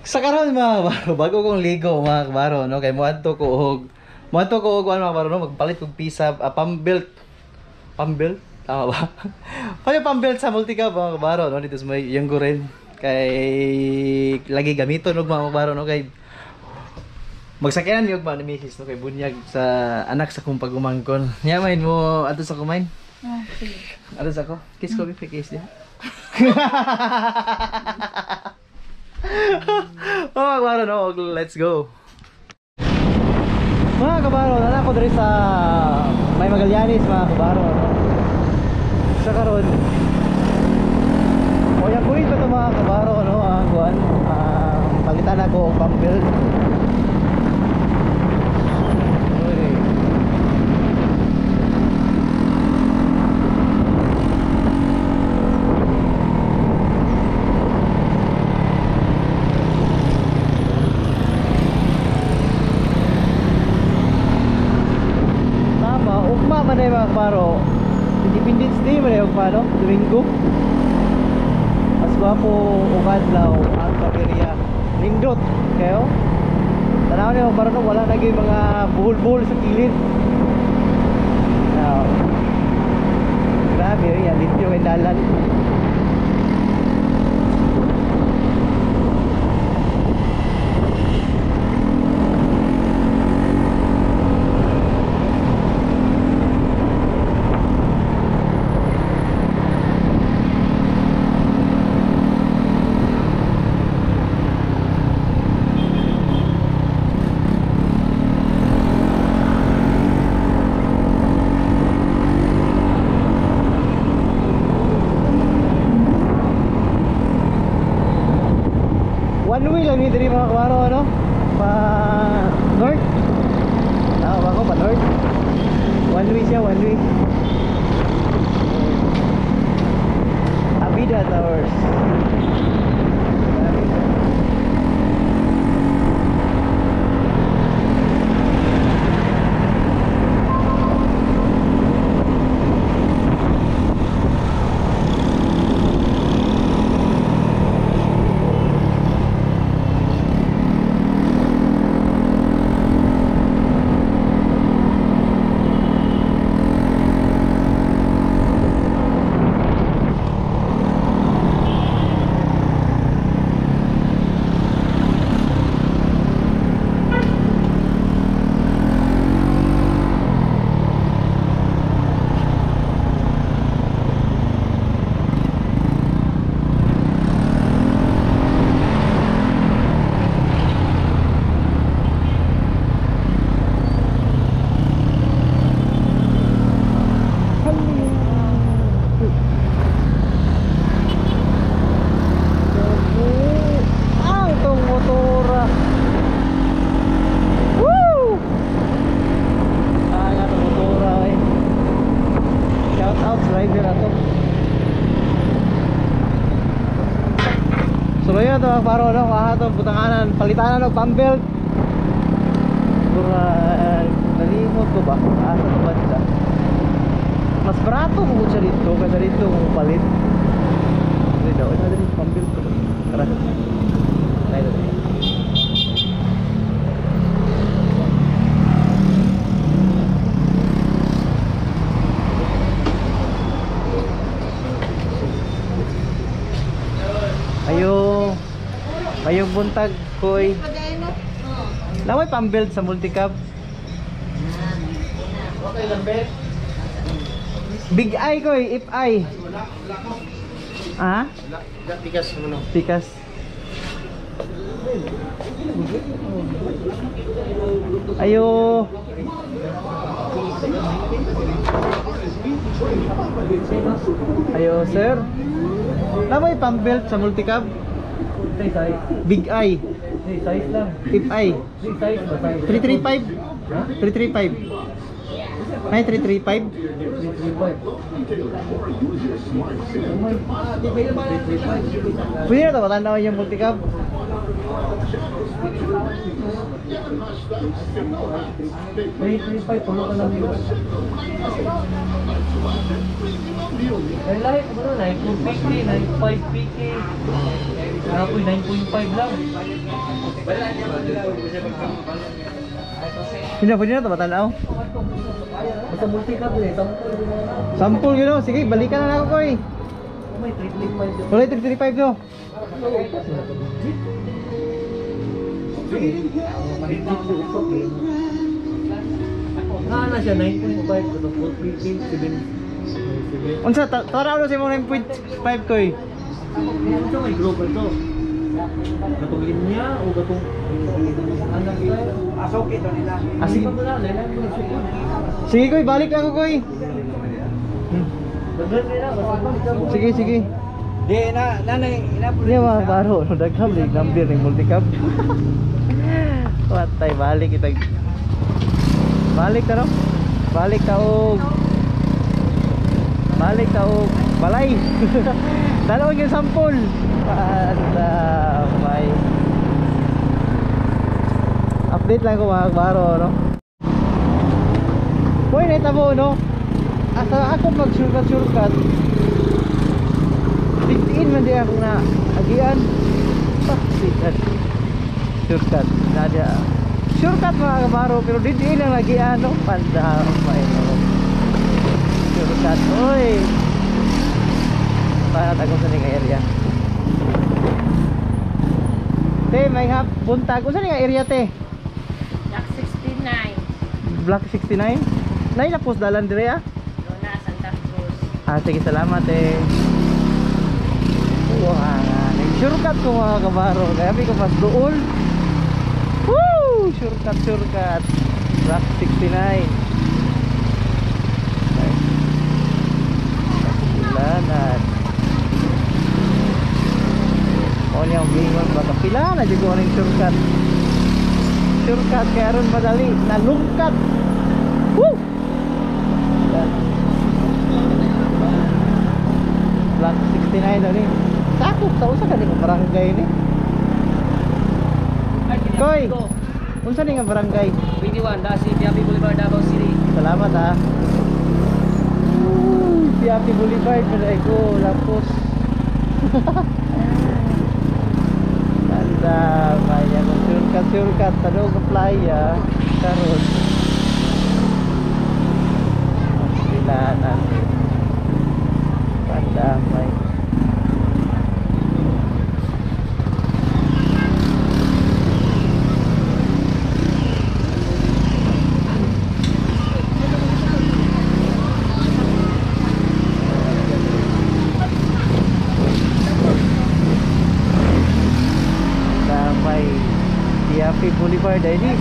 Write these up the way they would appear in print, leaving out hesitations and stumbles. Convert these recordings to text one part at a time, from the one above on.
Sa karon mga kabaro, bago kong ligo mga kabaro, no, kay moadto ko og ano, mga kabaro, no, magpalit og pisa, pambelt. Pambelt? Tama ba? Paano pambelt sa multicab mga kabaro, no, dito sa may Yangguren. Kay lagi gamiton og mga kabaro, no, kay magsakyanan mi og ni misis, no, kay bunyag sa anak sa kong pagumangkon. Nya main mo adto sa kumain. Ah, sige. Adto sa ko. Kiss ko bife kiss diha. Oh, mga kabaro, no, let's go. Mga kabaro, nana ko diri sa may Magallanes mga kabaro, no. Sa karon, o yung kulit pa ito mga kabaro, no, ang kuan, palitan ako og pang-build. Tama, ugma man ay mga kabaro. Independence Day man ay ugma, no? Domingo. Mas gwapo og adlaw ang Claveria. Nindot kayo. Tanaw niyo mga kabaro, no? Wala na gyud mga buhol-buhol sa kilid. Now, grabe yan, limpyo kay dalan. One way lang ni diri mga kabaro, ano? Pa north. Tama ba ako? Pa north. One way siya, one way. Avida Towers. Ang itong motora. Woo! Ang atong motora eh. Shout out sa rider ato. Suloy na ito mga paro, no? Kuha ito, butanganan, palitanan og pambelt. Murag, nalimot ko ba? Asa ito banda? Mas barato mo siya dito kaysa dito kung palit. Hindi daw, ito na pambelt ko. Tara. Tayo na. Ayo. Ayong buntag, koy. Naway pambuild sa multicab. Big eye koy, if I. Ah? Tikas mo no. Tikas. Ayo. Ayo, sir. Naway pambuild sa multicab. Big eye. Size lang. If I. Size ba? Size. 335. 335. Ay, 335. 335. Pwede na ito, matanaw yung multicab. 335, puno ka lang yun. Ay lahi ko na 9.4 PK, 9.5 PK. Napoy 9.5 lang. Hindi pwede na to matanaw. Basta multi-cab eh, sampol din na. Sampol yun no. Sige, balikan na lang ako koy. Oh, may 335. Wala 335 no. Na siya 9.5 katong 4 PK 7. Unsa tara ulo sa imong 9.5 koy. Unsa may global to? Katong linya o katong anak style? Ah, sige. Mo na, lain mo na sukod. Sige koy, balik ako koy. Daghan nila basta multi-cab. Sige, sige. Di na nanay ina Hindi mga baro, no, daghang lig number ng multicab. Watay balik itag. Balik ta no? Balik ta og balik ta og balay. Dalawang yung sampol. Basta may update lang ko mga baro no. Hoy, naitabo no. Asa ako mag shortcut shortcut. Digdiin man di ako na agian. Pasikat. Shortcut. Nadia. Shortcut mga kabaro pero didiin ang agian no. Panda pa no. Shortcut. Oy. Para tagong sa ning area. Te, may hap buntag. Unsa ni nga area te? Block 69, Block 69. Nay lapos dalan dire ah. Lona, Santa Cruz. Ah, sige, salamat eh. Wow, nag-shortcut ko mga kabaro. Kaya ko mas dool. Woo! Shortcut, shortcut. Block 69. Kapilanan. O niyang bingon ba? Kapila na dyan ko ng shortcut. Shortcut kaya ron madali. Nalungkat. Woo! Yan. Block 69 daw ni. Sakop sa usa ka ni nga barangay ni. Koy. Unsa ni nga barangay? 21 Dasi, Piapi Boulevard, Davao City. Salamat ha. Uy, Piapi Boulevard pero ko lapos. Tanda maya kung shortcut shortcut tanong ka playa karon. Pilanan. Pandamay. Damay. Piapi Boulevard ay ni.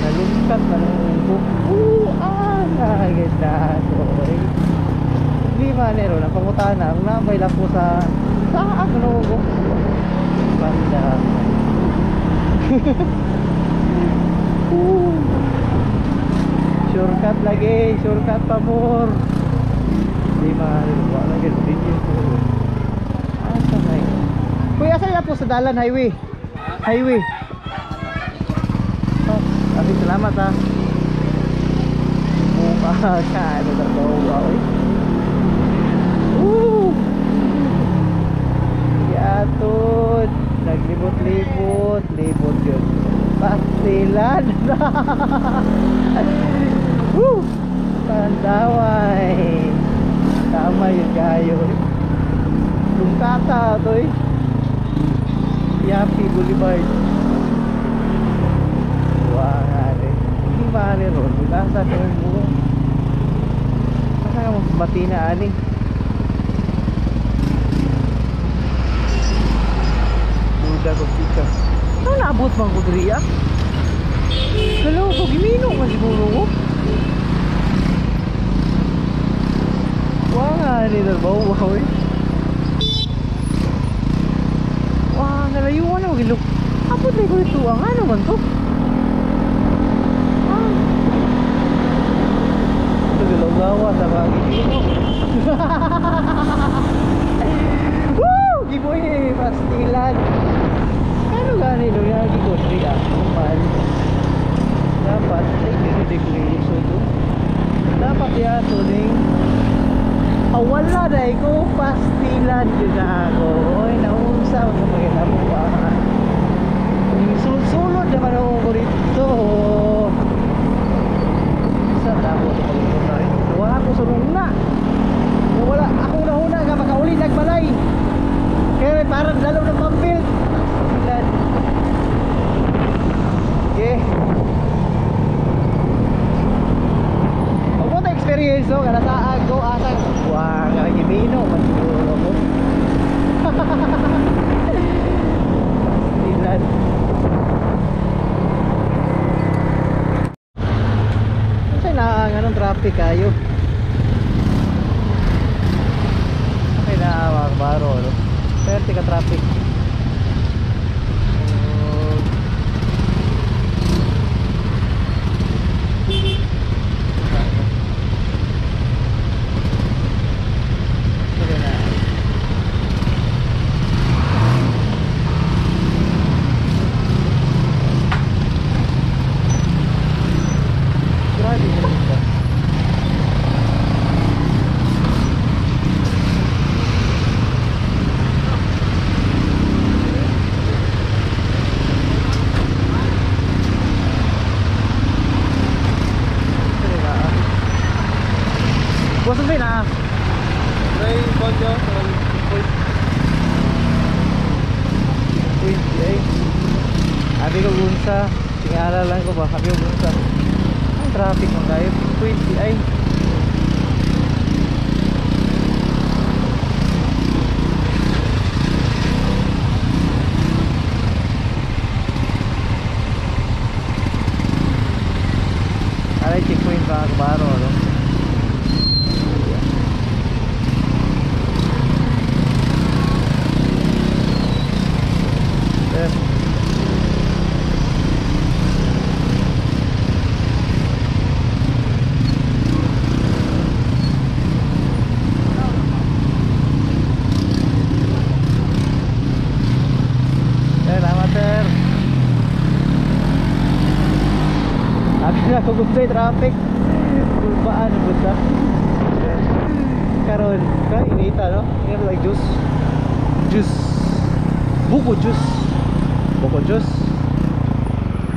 Nalungkat na nung ah, ganda. Sorry. Hindi man ero, napangutana. Ang nabay lang po sa ano ko. Banda. Shortcut lagi, shortcut pa more. Di man, wala lagi video ko. Asa may? Kuya, asa na po sa dalan highway? Highway. Oh, sabi salamat ha. Buka ka, ano na to? Wow. Woo! Yatod. Naglibot-libot, libot yun. Pastilan. Woo! Pandaway. Tama yun kayo. Lungkata to eh. Yapi Boulevard. Wah, nga eh. Hindi ba ni ron? Asa ka mo? Asa ka mo batina ani? Duda ko pika. Ano naabot man ko diri ah? Hello, ko gimino man siguro ko. Wah, nga ni darbaw wow eh. Wah, nalayuan ako gilok. Abot na ko dito ang ano man to? Ah. Ito gilogawa sa mga gino. Woo! Giboy eh, pastilan. Ano gani no yagi ko diri ah. Kuman. Dapat ay diri. Siya tuning. Ah, wala na ko pastilan yun na ako. Oy, naunsa ko mga ba. Sulod naman ako dito. Sa dako ito pagpunta rin. Wala ko sunod na. Wala ako na una nga makauli nagbalay. Kaya parang lalo ng pampil. Pastilan. Okay. Huwag mo experience no, kada sa go asa. Wah, nga gimino man siguro ko. Pastilan. Kasi na anong traffic kayo. Okay na mga baro no. Pwerte ka traffic. Okay na. Grabe ba? Boss na. May konyo, point. Point eh. Abi ko gunsa, tingala lang ko ba, abi ko gunsa. Ang traffic man kayo, point ay. Aray checkpoint pa baro no. Salamat sir. Abi na ko guptay traffic. Kulpaan buta. Karon, ka inita no? Inita like juice. Juice. Buko juice. Buko juice.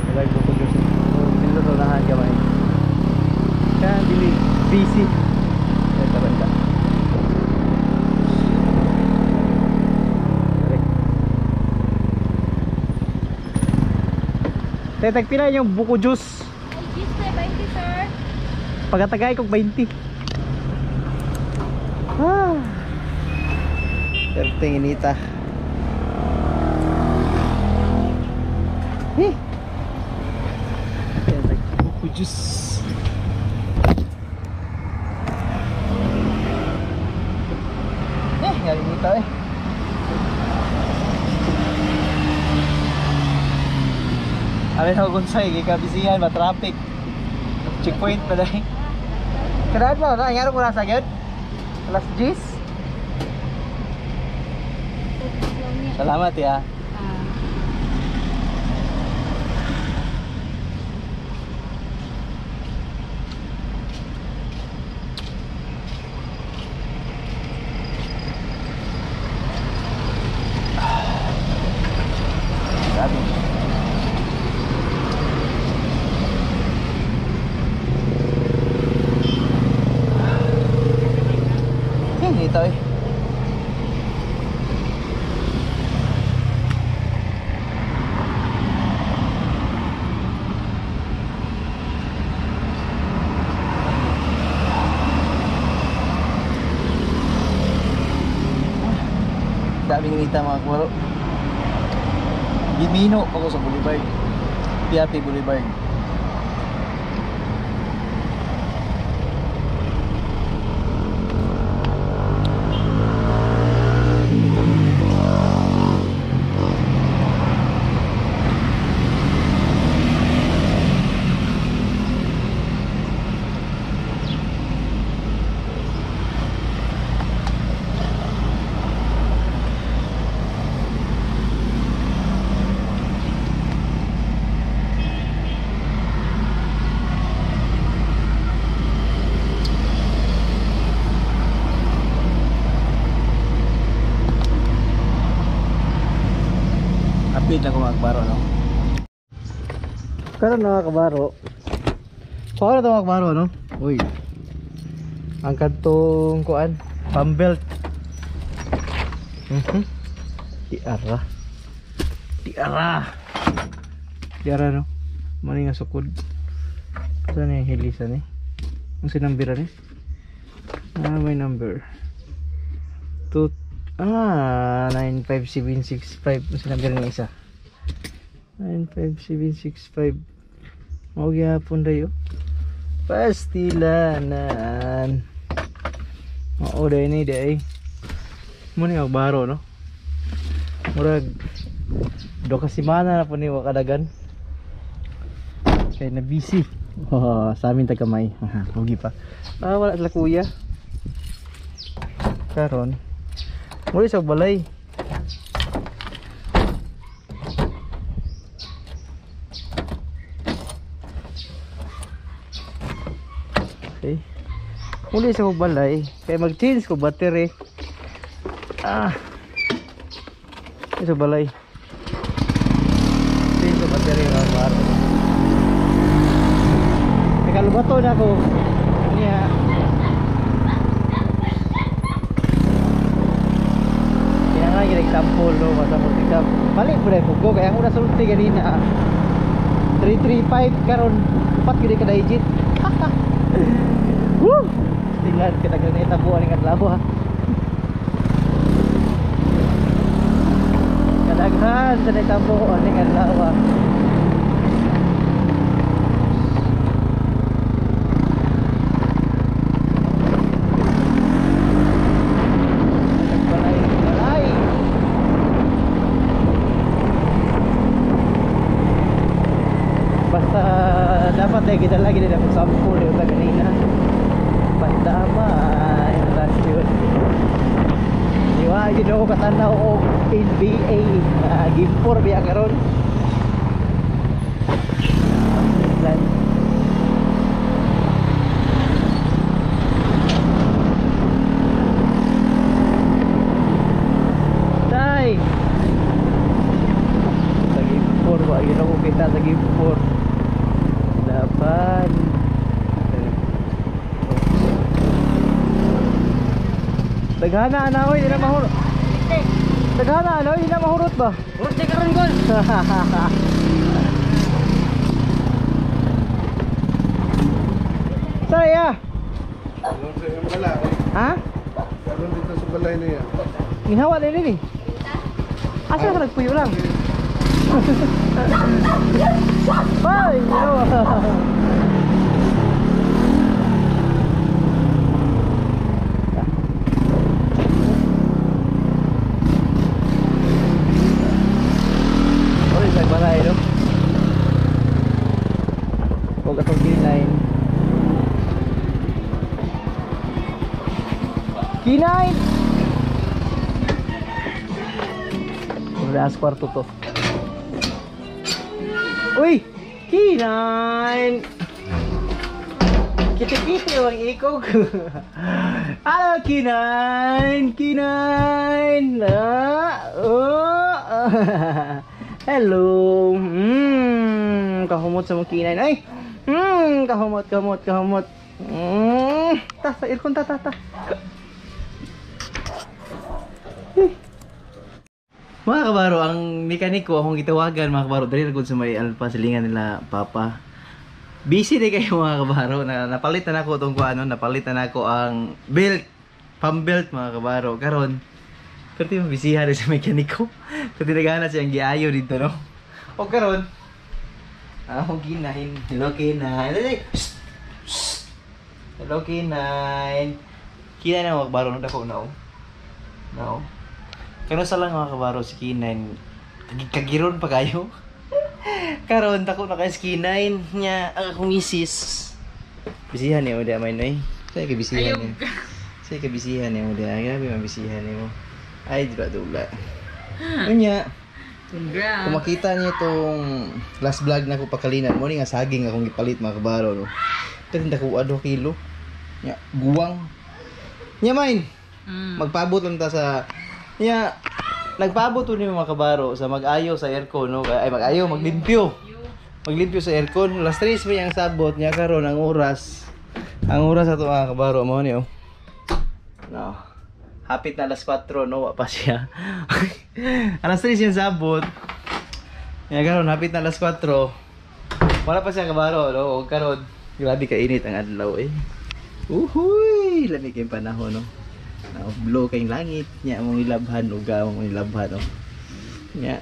I like buko juice. So, dito sa unahan gamay. Kaya dili busy. Ito banda. Tetag pila yung buko juice? Ay, 20, sir. Pagkatagay kog 20. Ah. Perting inita. Eh. Tetag buko juice. Eh, nga inita eh. Amin ako kung sa'yo, gikabisihan ba, traffic. Checkpoint pa dahil. Kadaan mo, na, nangyari ko nasa gyud? Alas 10? Salamat ya. Grabe. Ito eh. Daming nita mga kumaro. Gimino ako sa Boulevard. Piatti Boulevard. Update lang ko mga kabaro, no. Karon mga kabaro. Paano to mga kabaro, no? Uy. Ang kadtong kuan, pambelt. Di ara. Di ara. Di ara, no. Mani nga sukod. Saan yung hilisan eh? Ang sinambira ni? Ah, may number. 2 95765. Ang sinambira ng isa. 95765. Mao gyapon dayo. Pastilanan. Mao day ni day. Mo ni magbaro, no. Murag do ka semana na po ni wakadagan. Kay na busy. Oh, sa amin tagamay. Pugi pa. Ah, wala sila kuya. Karon. Muli sa balay. Okay. Muli sa balay kay mag-change ko battery. Ah. Sa balay. Change ko battery mga baro. Nakalubato na ako. Niya. Kaya nga yung example no, basta mo tigap. Mali po na yung pugo kaya ako nasulti ganina. 335 karon upat gid ka digit. Woo! Tingnan katagal na itabuan ng adlaw ha. Kadaghan sa naitabuan ng adlaw. Balay, balay. Basta dapat eh kita lagi din ako sample yung kanina. Pandama last yun. Di ba? Hindi ako katanaw og NBA game 4 biya karon. Tay. Sa game 4 ba? Yun ako kita sa game 4. Laban. Daghana na oy, di na mahurot. Daghana na oy, di na mahurot ba? Hurot di karon gol. Saya. Ha? Karon dito sa balay niya. Ginhawa din ni. Asa ka nagpuyo lang? Bye. Oy, sa balay no. Huwag atong K9. K9! Oras kwarto to. Uy! K9! Kiti-kiti ang ikog. Hello, K9! K9! Ah, oh. Hello! Kahumot sa mong K9. Ay! Kahumot, kahumot, kahumot. Ta, sa aircon, ta, ta, ta. Mga kabaro, ang mekaniko akong gitawagan mga kabaro, dali ra gud sa may alpa silingan nila papa. Busy di kayo mga kabaro, napalit na nako tong kuano, napalit na nako ang belt, pambelt mga kabaro. Karon, pero di mabisihan sa mekaniko. Pero tinagana siyang giayo dito no. O karon, akong ginahin. Hello K9. Hello K9. K9 na mga kabaro, no dako na oh. No. Pero sa lang mga kabaro si K9, kagiron pa kayo. Karon dako na kay si K9 nya ang akong misis. Bisihan niyo di may noy. Say ka bisihan niyo. Say ka bisihan niyo di. Grabe mabisihan niyo. Ay dula dula. Unya, Congrats. kung makita niyo itong last vlog na ko pakalinan mo ni nga saging akong gipalit mga kabaro no. Pero hindi ko 2 kilo. Nya guwang. Nya main. Magpaabot lang ta sa nya. Nagpaabot ni mga kabaro sa mag-ayo sa aircon, no? Ay, mag-ayo, maglimpyo. Maglimpyo sa aircon. Alas 3 may ang sabot niya karon ang oras. Ang oras ato, mga kabaro, mo ni, oh. No. Hapit na alas 4, no, wa pa siya. Alas 3 yung sabot. Nya karon hapit na alas 4. Wala pa siya, kabaro, no? Og karon, grabe ka init ang adlaw eh. Uhuy, lamig kayong panahon, no. Na blow kayong langit nya mong ilabhan, uga mong ilabhan, no. Nya.